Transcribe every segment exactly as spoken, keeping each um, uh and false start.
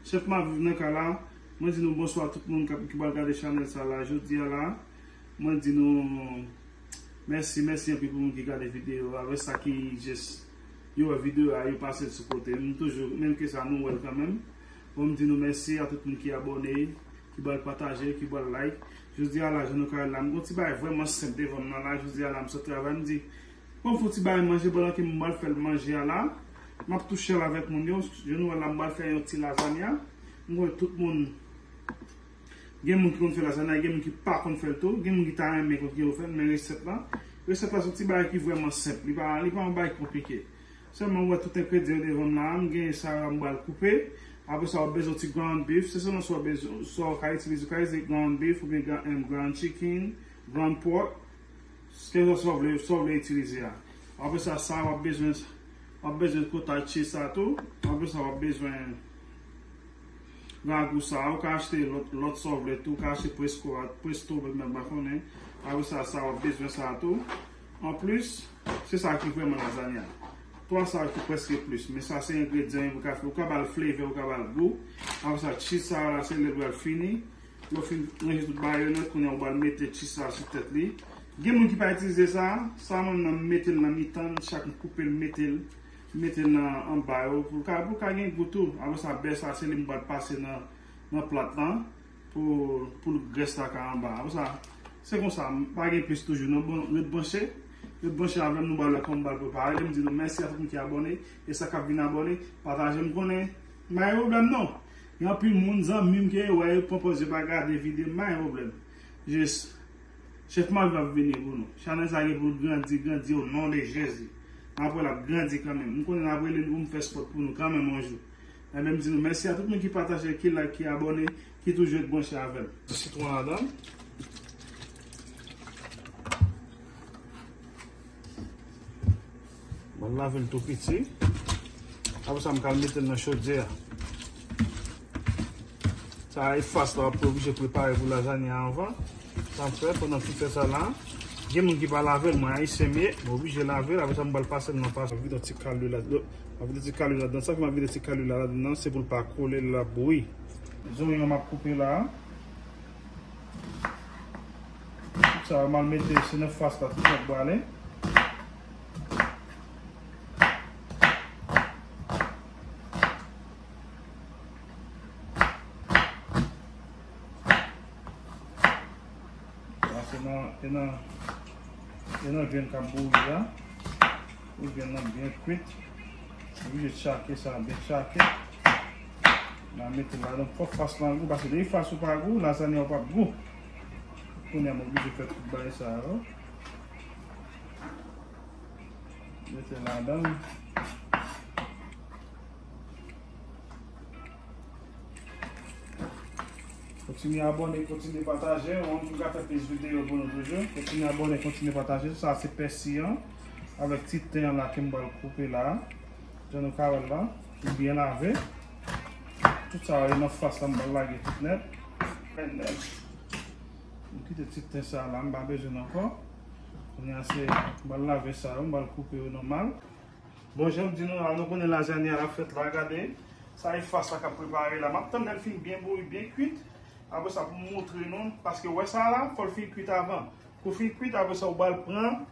Chèf m ap viv nan kay la. Mwen di nou bonswa tout moun k ap, ki pral gade chanèl sa la. Jodi a la, mwen di nou mèsi, mèsi anpil pou moun ki gade videyo a. Avèk sa ki jis yo wè videyo a, yo pase l sou kote. M toujou, menm ke sa, nou wè l kanmenm. Bon, m di nou mèsi a tout moun ki abòne, ki pral pataje, ki pral like. Jodi a la, jan nou ka wè la, m gon ti bagay vrèman senp devan m nan la. Jodi a la, m sot travay, m di, bon, m fè yon ti bagay manje pandan ke m pral fè l manje a la. M ap touche l avèk moun yo. Jan nou wè la, m pral fè yon ti lazanya. M konnen tout moun, gen moun ki konn fè lazanya, gen moun ki pa konn fè l tou, gen moun ki ta renmen konn ki yo fè l, men resèt la, resèt la se yon ti bagay ki vrèman senp. Li pa, li pa yon bagay konplike. Sèlman, ou wè tout engredyan yo devan m la, m gen sa yo m pral koupe. Apre sa, w ap bezwen ti ground beef. Se selon sa w bezwen, sa w ka itilize. Ou ka itilize ground beef oubyen gra-, em, ground chicken, ground pork. Kèlkeswa sa w vle, sa w vle itilize a. Apre sa, sa w ap bezwen, w ap bezwen kota cheese sa tou. Apre sa, w ap bezwen ragou sa, ou ka achte lòt, lòt sa w vle tou, ou ka achte presko a, presto, mwen pa konnen. Apre sa, sa w ap bezwen sa tou. Anplis, se sa ki vrèman lazanya. Twa sa ki prèske plis, men sa se engredyan yo pou ka fè. Ou ka ba l flavor, ou ka ba l gou. Apre sa, cheese sa la, se lè l pral fini. Lè w fin ranje tout bagay yo nèt, kounye a ou pral mete cheese sa sou tèt li. Gen moun ki pa itilize sa, sa mwen menm m mete l nan mitan l, chak m koupe l, m mete l, m mete l nan anba yo, pou l ka, pou l ka gen gou tou. Apre sa, bè sa, se li m pral pase nan, nan plat lan, pou, pou l grès la ka anba. Apre sa, se konsa, m pa gen plis toujou, non, bon, ret branche, ret branche avè m, nou pral wè kòman m pral prepare li. M di nou mèsi a tout moun ki abòne, e sa k ap vin abòne, pataje, m konnen, m pa gen pwoblèm non. Gen anpil moun, zanmi m ke wè, yo pran pòz yo pa gade videyo, m pa gen pwoblèm. Jis, chèf Mavi ap vini pou nou. Chanèl sa gen pou l grandi, grandi o non de Jezi. N ap wè l ap grandi kanmenm. M konnen n ap rele l pou m fè spòt pou nou kanmenm yon jou. Enben, m di nou mèsi a tout moun ki pataje, ki like, ki abòne, ki toujou ret branche avè m. Sitwon ladan. Mwen lave l tou piti. Apre sa, m ka al mete l nan chodyè a. Sa e fas la w ap oblije prepare pou lazanya anvan. Sa m fè pandan m fin fè sa la. Gen moun ki pa lave l, mwen ayisyen m ye, m oblije lave l. Apre sa, m pral pase l nan pas. M ap vide ti kalou la, m ap vide ti kalou ladan. Sa fè m ap vide ti kalou la ladan nan, se pou l pa kole, l ap bouyi. Zonyon m ap koupe la. Tout sa, m al mete se nan fas la, tout sa k prale. Sa se nan, se nan, se nan vyann k ap bouyi a. Pou vyann nan byen kwit. Oblije tchake sa, byen tchake. N a mete ladan fò fas lan gou, paske depi fas ou pa gou, lazanya ou p ap gou. Kounye a m oblije fè tout bagay sa yo. Mete ladan. Kontinye abòne, kontinye pataje. Yon jou m ka fè plis videyo pou nou toujou. Kontinye abòne, kontinye pataje. Sa se pèsi an avèk ti ten an la ke m pral koupe la. Jan nou ka wè l la, li byen lave. Tout sa yo nan fas la, m pral lage tout nèt. M kite ti ten sa la, m pa bezwen l ankò. Kounye a se, m pral lave sa yo, m pral koupe yo nòmal. Bon, jan m di nou la, nou konnen lazanya la fèt la, gade. Sa e fas la k ap prepare la. M ap tann lè l fin byen bouyi, byen kwit. Apre sa, pou m montre nou, paske wè sa la, fò l fin kwit avan. Kou fin kwit, apre sa, ou pral pran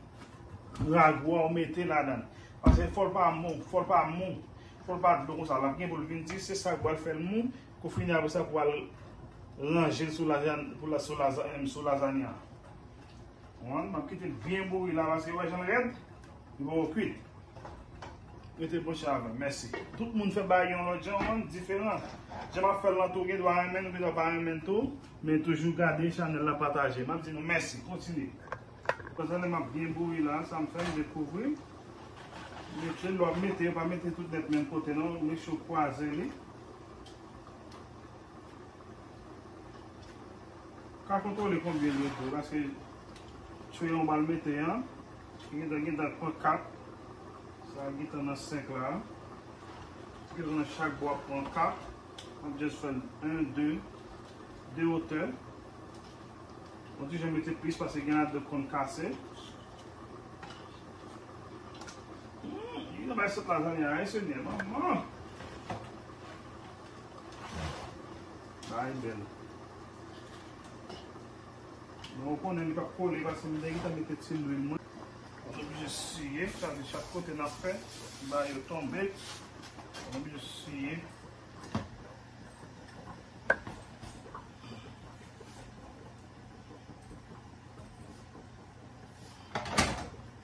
ragou a, ou mete ladan l. Paske fò l pa mou, fò l pa mou, fò l pa dlo konsa. L ap gen pou l vin di, se sa k pral fè l mou. Kou fini, apre sa, pou al ranje l sou laza-, pou la, sou laza-, em, sou lazanya. Konprann? M ap kite l byen bouyi la, paske wè jan l rèd, li poko kwit. Rete branche avè m. Mèsi. Tout moun fè bagay yon lòt jan, yon diferan. Jan m ap fè l lan tou, gen dwa renmen l, gen dwa pa renmen l tou. Men toujou gade chanèl la, pataje. M ap di nou mèsi. Kontinye. Pandan m ap byen bouyi la, sa m fè, m dekouvri. Mete l, w ap mete, pa mete tout nèt menm kote non. Make sure w kwaze li. Ka kontwole konbyen l yo tou, paske chou yon bal mete an, gentan, gentan pran kat. Sa gentan nan senk la. Gentan nan chak bò ap pran kat. M ap just fè l en, de, de wotè. Yon ti jan mete plis paske gen ladan konn kase. Hmm, li nan bay sot lazanya, wi, senyè, manman. Ay bèl. Bon, ou konnen li p ap kole paske m te gentan mete ti lwil mwen. Mwen oblije siye, sa vle di chak kote n ap fè, ba yo tonbe. Mwen oblije siye.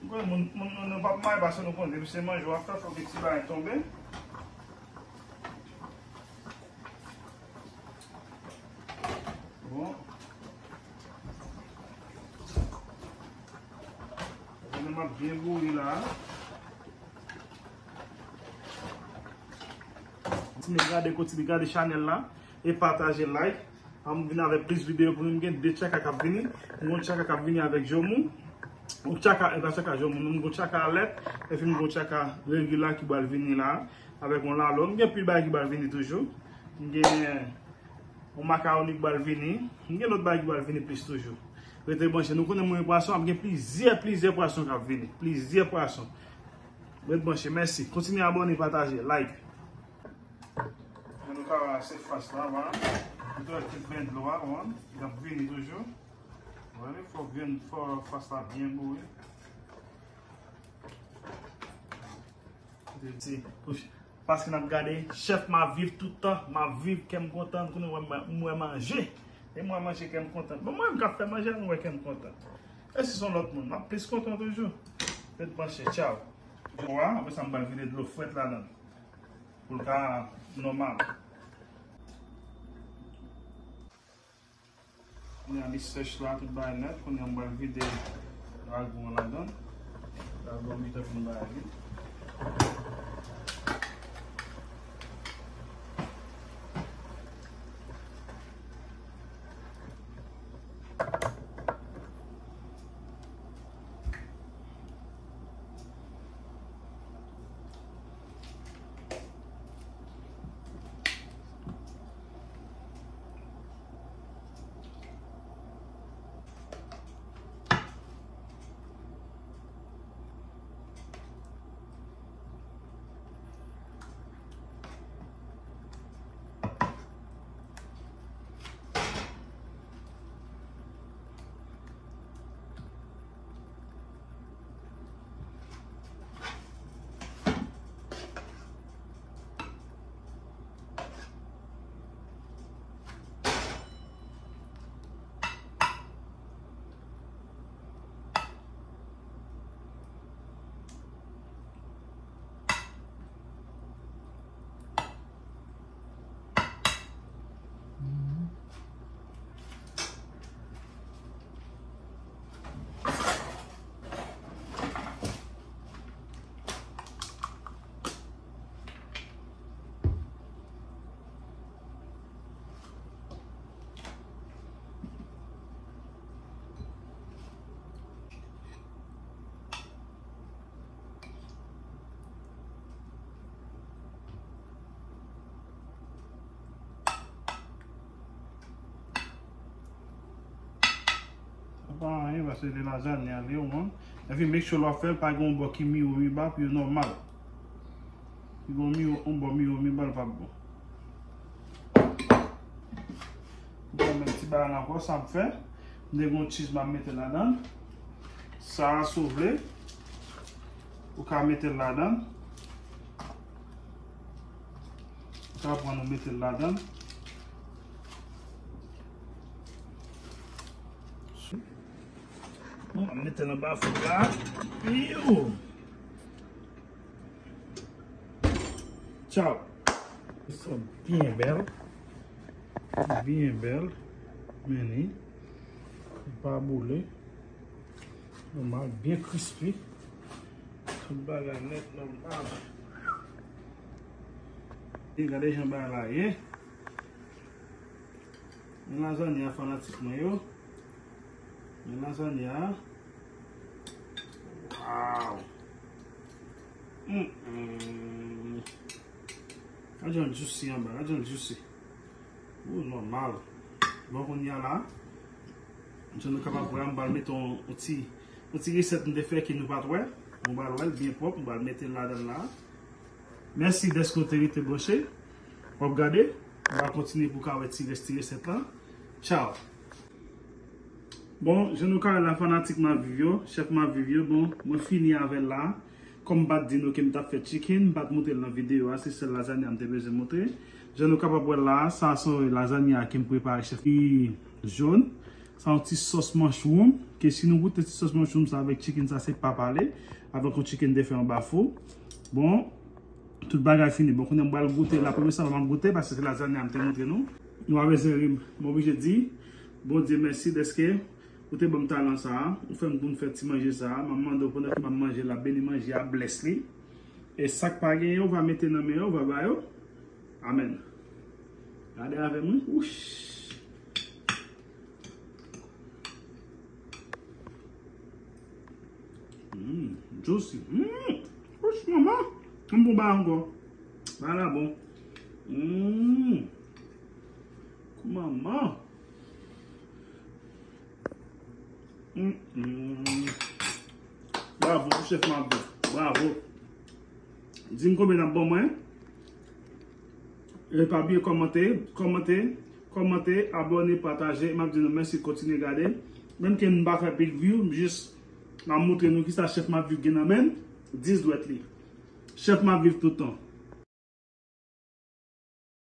Bon, moun, moun, moun, nou p ap mare paske nou konnen depi se manje w ap fè, fòk gen ti bagay tonbe. Bon. Konnen m ap byen bouyi la. Kontinye gade, kontinye gade chanèl la e pataje, like. An m vin avèk plis videyo pou nou. M gen de tchaka k ap vini. M gen yon tchaka k ap vini avèk Jomou. Yon tchaka, e pa tchaka Jomou, non, m gen yon tchaka alèt. Epi m gen yon tchaka regila ki pral vini la. Avèk yon lalo. M gen pil bagay ki pral vini toujou. M gen yon makawoni ki pral vini. M gen lòt bagay ki pral vini plis toujou. Rete branche. Nou konnen mwen pwason, ap gen plizyè, plizyè pwason k ap vini. Plizyè pwason. Rete branche. Mèsi. Kontinye abòne, pataje, like. Men nou ka wè se fas la, wè. Nou te wè ti ben dlo a, wè. L ap vini toujou. Wè, fò vin, fò fas la byen bouyi. Paske n ap gade, chèf m ap viv tout tan, m ap viv kè m kontan, konnen wè m, m wè manje. E m wè manje kè m kontan. Bon, mwen menm k ap fè manje a, m wè kè m kontan. E si se yon lòt moun, m ap plis kontan toujou. Ret branche, tchaw. Dlo a, apre sa m pral vide dlo frèt ladan l. Pou l ka nòmal. Kounye a li sèch la, tout bagay nèt. Kounye a m pral vide rago an ladan. Rago an mitan pou m bagay li. Sa pa anyen, paske se lazanya li ye, ou konprann. Epi make sure lè w ap fè l, pa gen yon bò ki miwo miba pou yo nòmal. Si gen yon miwo, yon bò miwo miba, l p ap bon. Bon, menm ti bagay la ankò, sa m fè. M te gen yon cheese m ap mete ladan l. Sa a, si w vle, ou ka mete l ladan l. Ou ka pran, ou mete l ladan l. Bon, m ap mete l anba fou la. Yo! Tchaw. Sa byen bèl. Byen bèl. Men li. Li pa boule. Nòmal, byen crispy. Tout bagay nèt nòmal. E gade jan bagay la ye. Men lazanya fanatik mwen yo. Men lazanya. Wow. Mm, mm. Gade jan l juicy anba, gade jan l juicy. Ou nòmal. Bon, kounye a la, jan nou kapab wè, m pral mete yon, yon ti, yon ti resèt m te fè ke nou pa t wè. M pral wè l byen pwòp, m pral mete l ladan l la. Mèsi dèske w te rete branche. W ap gade. Nou va kontinye pou ka wè ti rès ti resèt la. Tchao. Bon, jan nou ka wè la, fanatik Maviv yo, chèf Maviv yo, bon, mwen fini avè l la. Kòm m pa t di nou ke m t ap fè chicken, m pa t montre l nan videyo a, se sèl lazanya m te bezwen montre. Jan nou kapab wè la, sa se yon lazanya ke m prepare chèf, li jòn. Sa yon ti sòs mushroom, ke si nou goute ti sòs mushroom sa avèk chicken sa, se pa pale, avèk yon chicken de fè anba fou. Bon, tout bagay fini. Bon, kounye a m pral goute la, premye sa m ap goute, paske se lazanya m te montre nou. Nou pa bezwen ri m, m oblije di Bondye mèsi dèske ou te ban m talan sa a, ou fè m pou m fè ti manje sa a, m ap mande w pandan ke m ap manje la, beni manje a, bless li. E sa k pa genyen, ou va mete nan men yo, ou va ba yo. Amèn. Gade avè m, wi. Wouch. Mm, juicy. Mm. Wouch, manman. M bon ba ankò. Ba la bon. Mm. Manman. Mm, mm. Bravo pou chèf Maviv. Bravo. Di m konbyen n ap ban mwen. E pa bliye kòmante, kòmante, kòmante, abòne, pataje. M ap di nou mèsi, kontinye gade. Menm ke m pa fè pil view, m jis m ap montre nou kisa chèf Maviv gen nan men l. Dis dwèt li. Chèf Maviv tout tan.